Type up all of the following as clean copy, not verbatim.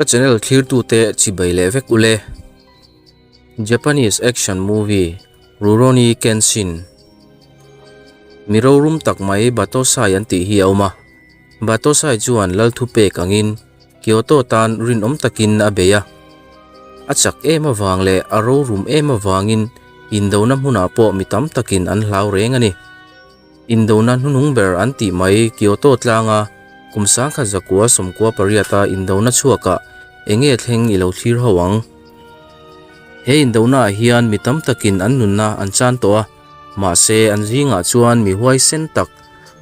Ka channel thlirtute chibai leh vek ule. Japanese action movie Rurouni Kenshin Mi rorum tak mai Batosai an tih hi a awm a. Batosai chuan lal thupek angin Kyoto tan rinawm takin a bei a. A chak em avang leh a rorum em avangin indona hmunah pawh mi tam takin an hlau reng a ni. Indona hnunung ber an tih mai Kyoto tlanga kum 1998 a indona chhuakah enge thleng i lo thlir ho ang? He indona ah hian mi tam takin an nunna an chan tawh a, mahse an zingah chuan mi huaisen tak,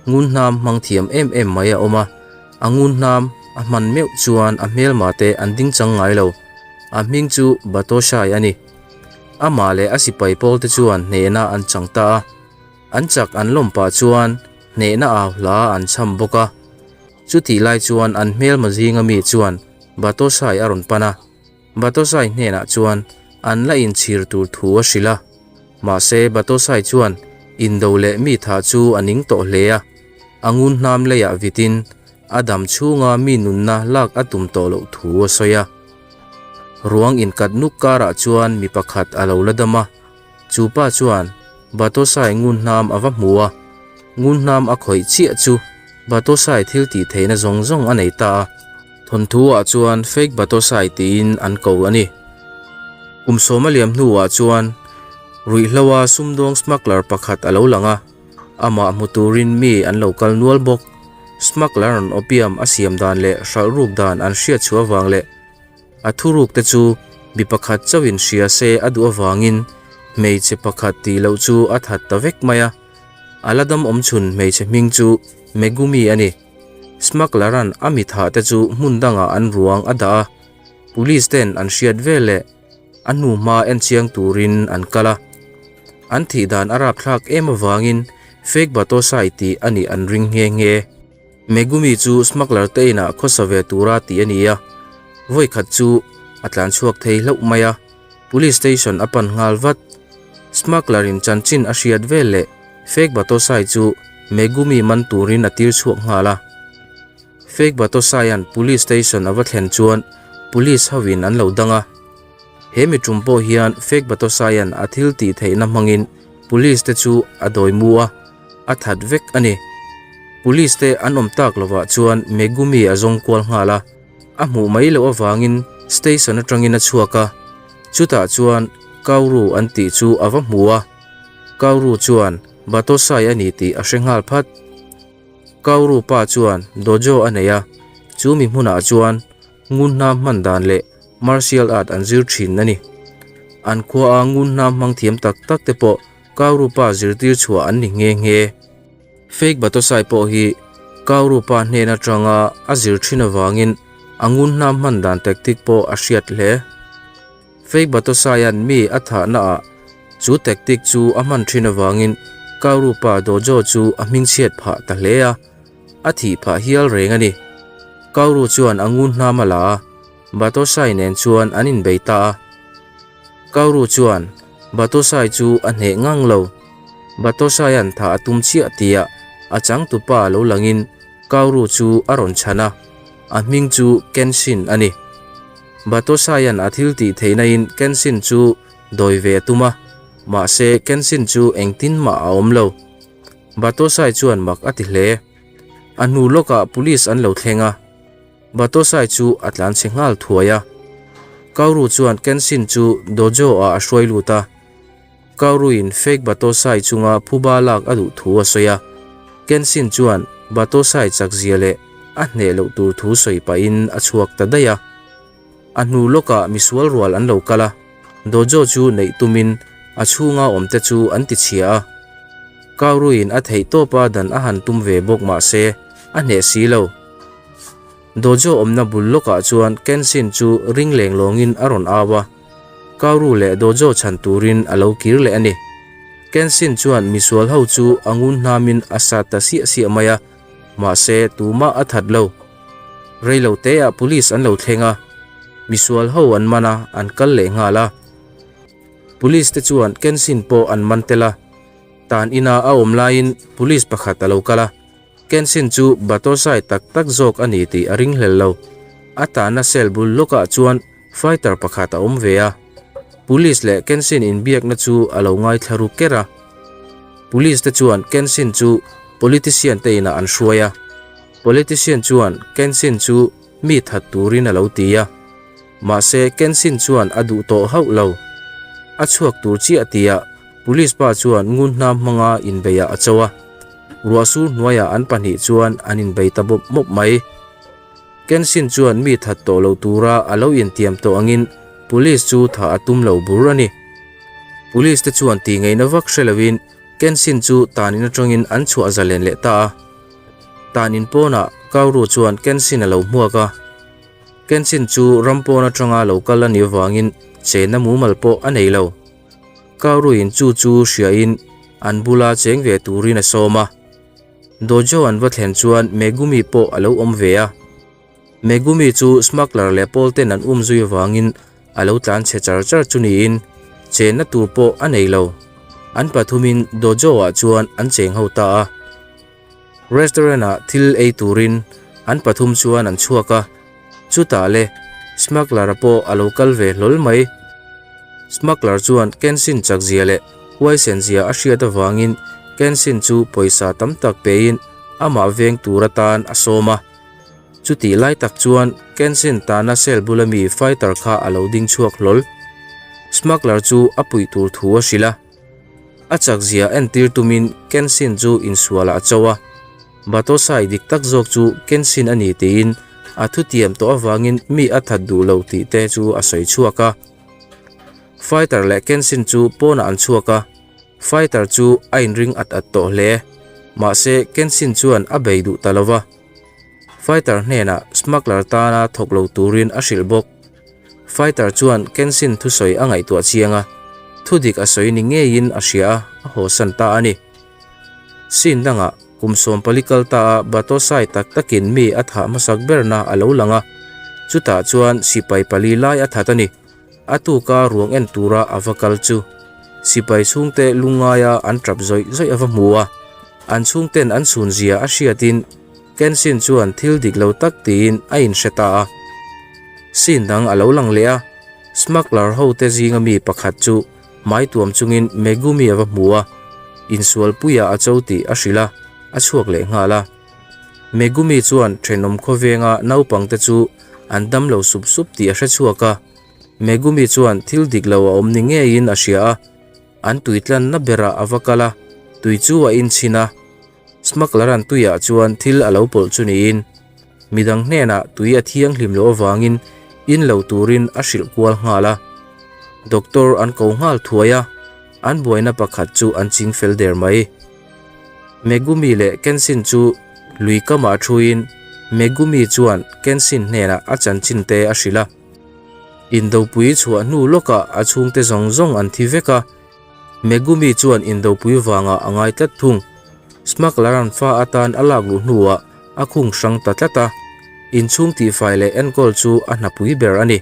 ngunhnam hmang thiam em em mai a awm a, a ngunhnam a hman meuh chuan a hmelma te an ding chang ngai lo. A hming chu Batoshai a ni. Amah leh a sipai pawl te chuan hnehna an chang ta a. An chak an lawm pah chuan hnehna au hla an chham bawk a. Chutih lai chuan an hmelma zinga mi chuan Batosai a rawn pan a. Batosai hnenah chuan an la inchhir tur thu a hrilh a. Mahse Batosai chuan indo leh mi thah chu a ning tawh hle a. A ngun hnam leiah vitin a dam chhunga mi nunna lak a tum tawh loh thu a sawi a. Ruang inkat nuk karah chuan mi pakhat a lo la dam a. Chu pa chuan Batosai ngunhnam a va hmu a, ngunhnam a khawih chiah chu Batosai thil tih theihna zawng zawng a nei ta a. Thawnthu ah chuan Fake Batosai tiin an ko a ni. Kum sawma liam hnuah chuan ruihhloa sumdawng smuggler pakhat a lo lang a, amah hmu turin mi an lo kal nual bawk. Smuggler an opium a siam dan leh hralh ruk dan an hriat chhuah avang leh A thuruk te chu mi pakhat chauhin hria se a duh avangin hmeichhe pakhat tih loh chu a that ta vek mai a. A la dam awm chhun hmeichhe hming chu Megumi a ni. Smuggler-a'n a mi thah te chu hmun dangah an ruang a dah a, police ten an hriat veleh a hnu hma en chiang turin an kal a. An thih dan a rapthlak em avangin fake Batosai tih a nih an ring nghe nghe. Megumi chu smuggler te inah khawsa ve tura tih a ni a, vawi khat chu a tlan chhuak thei hlauh mai a, police station a pan nghal vat. Smuggler in chanchin a hriat vel leh fake Batosai chu Megumi man turin a tir chhuak nghal a. Fake Batosai-a'n police station a va thlen chuan police hovin an lo dang a. He mi tum pawh hian fake Batosai-a'n a thil tih theihna hmangin police te chu a dawi mu a. A that vek a ni. Police te an awm tak lovah chuan Megumi a zawng kual nghal a, a hmuh mai loh avangin station atangin a chhuak a, chutah chuan Kaoru an tih chu a va hmu a, Kaoru chuan Batosai a ni tih a hre nghal phat. Kaoru pa chuan dojo a nei a, chu mi hmunah chuan ngunhnam hman dan leh martial art an zir thin a ni. An khua a ngunhnam hmang thiam tak tak te pawh Kaurupa zirtir chhuah an ni nghe nghe. Fake Batosai pawh hi Kaurupa hnen atanga a zir thin avangin a ngunhnam hman dan tactic pawh a hriat hle. Fake Batosaia'n mi a thahna ah chu tactic chu a hman thin avangin Kaurupa dojo chu a hmingchhiat phah ta hle a, a thih phah hial reng a ni. Kauru chuan a ngunhnam a la a, Batosai nen chuan an inbei ta a. Kauru chuan Batosai chu a hneh ngang lo. Batosaia'n thah a tum chiah tia a changtupa lo langin Kauru chu a rawn chhan a, a hming chu Kenshin a ni. Batosaia'n a thil tih theihnain Kenshin chu dawi ve a tum a, mahse Kenshin chu engtin mah a awm lo. Batosai chuan mak a ti hle. A hnu lawkah police an lo thleng a. Batosai chu a tlan chhe nghal thuai a. Kaoru chuan Kenshin chu dojo ah a hruai lut a. Kaoru in fake Batosai chunga phuba lak a duh thu a sawi a. Kenshin chuan Batosai chak zia leh a hneh loh tur thu sawi pahin a chhuak ta daih a. A hnu lawkah misual rual an lo kal a, dojo chu neih tumin a chhunga awmte chu an ti chhia a. Kaoru in a theih tawpa dan a han tum ve bawk mahse a hneh si lo. Dojo awmna bul lawkah chuan Kenshin chu ring leng lawngin a rawn au a, Kaoru leh Dojo chhan turin a lo kir leh a ni. Kenshin chuan misual ho chu a ngun hnamin a sat ta siah siah mai a, mahse tumah a that lo. Reilo teah police an lo thleng a, misual ho an man a, an kal leh nghal a. Police te chuan Kenshin pawh an man tel a, tan ina a awm laiin police pakhat a lo kal a. Kenshin chu Batosai tak tak zawk a ni tih a ringhlel lo. A tahna cell bul lawkah chuan fighter pakhat a awm ve a. Police leh Kenshin inbiakna chu a lo ngaithla ru ker a. Police te chuan Kenshin chu politician te inah an hruai a. Politician chuan Kenshin chu mi that turin a lo ti a. Mahse Kenshin chuan a duh tawh hauh lo. A chhuak tur chiah tia police pa chuan ngun hnam hmanga inbeiah a cho a. Ruah sur hnuaiah an pahnih chuan an inbei ta bawp mawp mai. Kenshin chuan mi that tawh lo tura a lo intiam tawh angin police chu thah a tum lo bur a ni. Police te chuan tih ngaihna vak hre loin Kenshin chu tanin atangin an chhuah zalen leh ta a. Tanin pawnah Kaoru chuan Kenshin a lo hmuak a. Kenshin chu ram pawn atanga lo kal a nih avangin chenna mumal pawh a nei lo. Kaoruin chu chu hriain an bula cheng ve turin a sawm a. Dojo an va thlen chuan Megumi pawh a lo awm ve a. Megumi chu smuggler leh pawl ten an um zui avangin a lo tlan chhe char char chu niin chenna tur pawh a nei lo. An pathumin dojo ah chuan an cheng ho ta a. Restaurant ah thil ei turin an pathum chuan an chhuak a. Chutah le smuggler-a pawh a lo kal ve hlawl mai. Smuggler chuan Kenshin chakzia leh huaisen zia a hriat avangin Kenshin chu pawisa tam tak pein amah veng tur atan a sawm a. Chutih lai tak chuan Kenshin tana cell bula mi fighter kha a lo ding chhuak hlawl. Smuggler chu a puih tur thu a hrilh a. A chakzia entir tumin Kenshin chu insualah a cho a. Batosai dik tak zawk chu Kenshin a ni tiin a thutiam tawh avangin mi a that duh lo tih te chu a sawi chhuak a. Fighter leh Kenshin chu pawnah an chhuak a, Fighter chu a inring at at tawh hle. Mahse Kenshin chuan a bei duh ta lo va. Fighter hnenah smuggler tana thawk lo turin a hrilh bawk. Fighter chuan Kenshin thusawi a ngaihtuah chiang a, thudik a sawi ni ngeiin a hria a, a hawsan ta a ni. Scene dangah kum 40 kal ta a Batosai tak takin mi a thah hmasak berna a lo lang a, chutah chuan sipai pali lai a that a ni. A tuka ruang en tura a va kal chu sipai chhungte lungngaia an tap zawih zawih a va hmu a, an chhungten an chhun zia a hriatin Kenshin chuan thil dik lo tak tiin a inhre ta a. Scene dang a lo lang leh a, smuggler hote zinga mi pakhat chu hmai tuam chungin Megumi a va hmu a, insualpuiah a cho tih a hrilh a, a chhuak leh nghal a. Megumi chuan thenawm khawvenga naupangte chu an dam lo sup sup tih a hre chhuak a. Megumi chuan thil dik lo a awm ni ngeiin a hria a, an tui tlanna berah a va kal a, tui chu a inchhin a. Smuggler-a'n tuiah chuan thil a lo pawlh chu niin, midang hnenah tui a thianghlim loh avangin in lo turin a hrilh kual nghal a. Doctor an ko nghal thuai a, an buaina pakhat chu an ching fel der mai. Megumi leh Kenshin chu lui kamah thuin Megumi chuan Kenshin hnenah a chanchin te a hrilh a. Indopui chhuah hnu lawkah a chhungte zawng zawng an thi vek a, Megumi chuan indopui vangah a ngai tlat thung. Smuggler-a'n fa atan a lak luh hnuah a khung hrang ta tlat a, inchhung tihfai leh enkawl chu a hnapui ber a ni.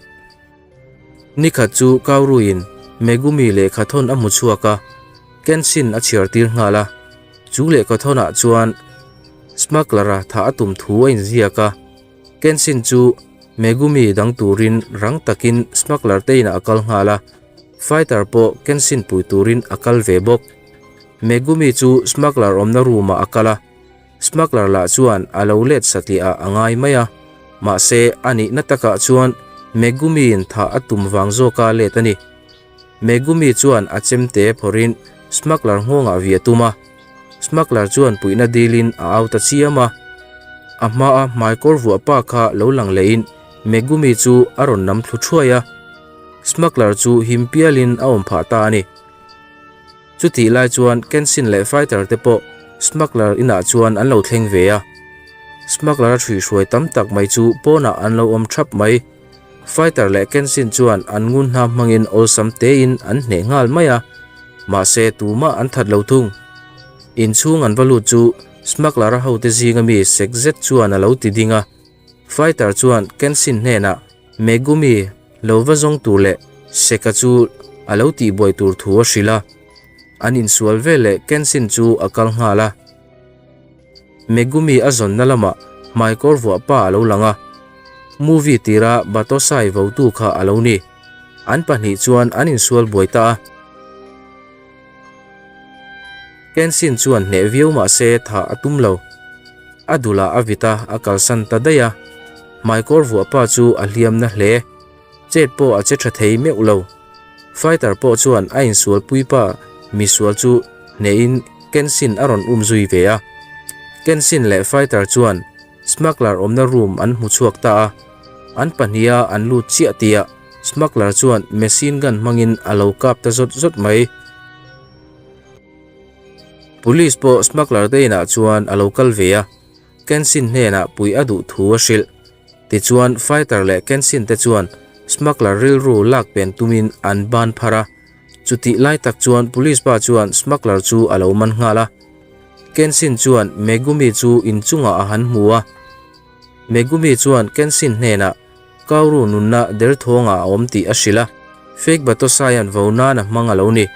Nikhat chu Kaoru-in Megumi lehkhathawn a hmu chhuak a, Kenshin a chhiar tir nghal a. Chu lehkhathawnah chuan Smuggler-a thah a tum thu a inziak a. Kenshin chu Megumi dang turin rang takin Smuggler te inah a kal nghal a, Fighter pawh Kenshin pui turin a kal ve bawk. Megumi chu Smuggler awmna room-ah a kal a. Smuggler lah chuan a lo let satliah ah a ngai mai a, mahse a nihna takah chuan Megumi-in thah a tum vang zawka let a ni. Megumi chuan a chemte phawrhin Smuggler nghawngah vi a tum a, Smuggler chuan puihna dilin a au ta chiam a. A hmaa hmaikawr vuah pa kha lo lang lehin Megumi chu a rawn nam thlu thuai a, Smuggler chu him pialin a awm phah ta a ni. Chutih lai chuan Kenshin leh Fighter te pawh Smuggler inah chuan an lo thleng ve a. Smuggler a ṭhuihhruai tam tak mai chu pawnah an lo awm ṭhap mai. Fighter leh Kenshin chuan an ngun hna hmangin awlsam tein an hneh nghal mai a, mahse tumah an that lo thung. Inchhung an va lut chu Smuggler-a hote zinga mi sek zet chuan a lo ti ding a. Fighter chuan Kenshin hnenah Megumi lo va zawng tur leh Seka chu a lo tihbuai tur thu a hrilh a. An insual veleh Kenshin chu a kal nghal a. Megumi a zawnna lamah hmaikawr vuah pa a lo lang a. Movie tira Batosai votu kha a lo ni. An pahnih chuan an insual buai ta a. Kenshin chuan hneh viau mah se thah a tum lo. A dulah a vit a, a kalsan ta daih a. Hmaikawr vuah pa chu a hliam na hle. Chet pawh a che tha thei meuh lo. Fighter pawh chuan a insual pui pa misual chu hnehin Kenshin a rawn um zui ve a. Kenshin leh Fighter chuan Smuggler awmna room an hmu chhuak ta a. An pahniha an lut chiah tihah Smuggler chuan machine gun hmangin a lo kap ta zawt zawt mai. Police pawh Smuggler te inah chuan a lo kal ve a, Kenshin hnenah puih a duh thu a hrilh. Tichuan Fighter leh Kenshin te chuan Smuggler rilru lak pen tumin an ban phar a. Chutih lai tak chuan Police pa chuan Smuggler chu a lo man nghal a. Kenshin chuan Megumi chu inchungah a han hmu a. Megumi chuan Kenshin hnenah Kaoru nunna derthawngah a awm tih a hrilh a, Fake Batosai-a'n vo nan a hmang a lo ni.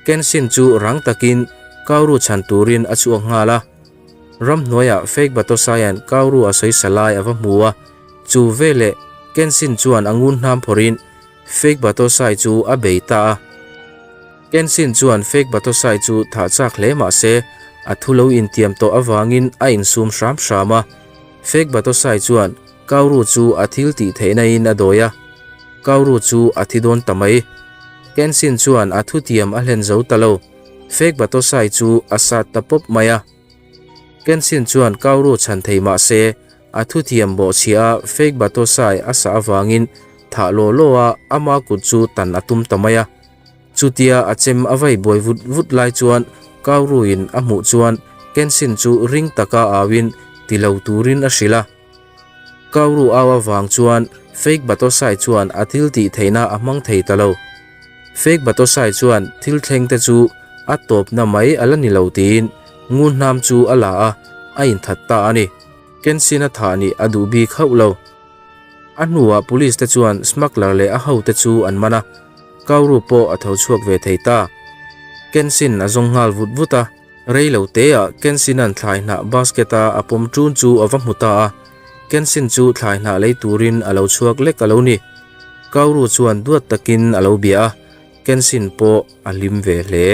Kenshin chu rang takin Kaoru chhan turin a chhuak nghal a. Ramhnuaiah Fake Batosai-a'n Kaoru a sawisa lai a va hmu a, chu veleh Kenshin chuan a ngun hnam phawrhin Fake Batosai chu a bei ta a. Kenshin chuan Fake Batosai chu thah chak hle mah se a thu lo intiam tawh avangin a insum hram hram a. Fake Batosai chuan Kaoru chu a thil tih theihna in a dawi a, Kaoru chu a thi dawn ta mai. Kenshin chuan a thutiam a hlen zo ta lo, Fake Batosai chu a sat ta pawp mai a. Kenshin chuan Kaoru chhan thei mah se, a thutiam bawhchhiah a Fake Batosai a sah avangin thah law law a ama kut chu tan a tum ta mai a. Chutia a chem a vai buai vut vut lai chuan Kaoru in a hmuh chuan Kenshin chu ring taka au in ti lo turin a hrilh a. Kaoru au avang chuan Fake Batosai chuan a thil tih theihna a hmang thei ta lo. Fake Batosai chuan thil thleng te chu a tawpna mai a la ni lo tiin ngun hnam chu a la a, a inthat ta a ni. Kenshin a thah nih a duh bik hauh lo. A hnuah police te chuan smuggler leh a hote chu an man a, Kaoru pawh a tho chhuak ve thei ta. Kenshin a zawng nghal vut vut a. Rei lo teah Kenshin-a'n thlai hnah basket-a a pawm ṭun chu a va hmu ta a, Kenshin chu thlai hnah lei turin a lo chhuak lek a lo ni. Kaoru chuan duat takin a lo bia a, Kenshin pawh a hlim ve hle.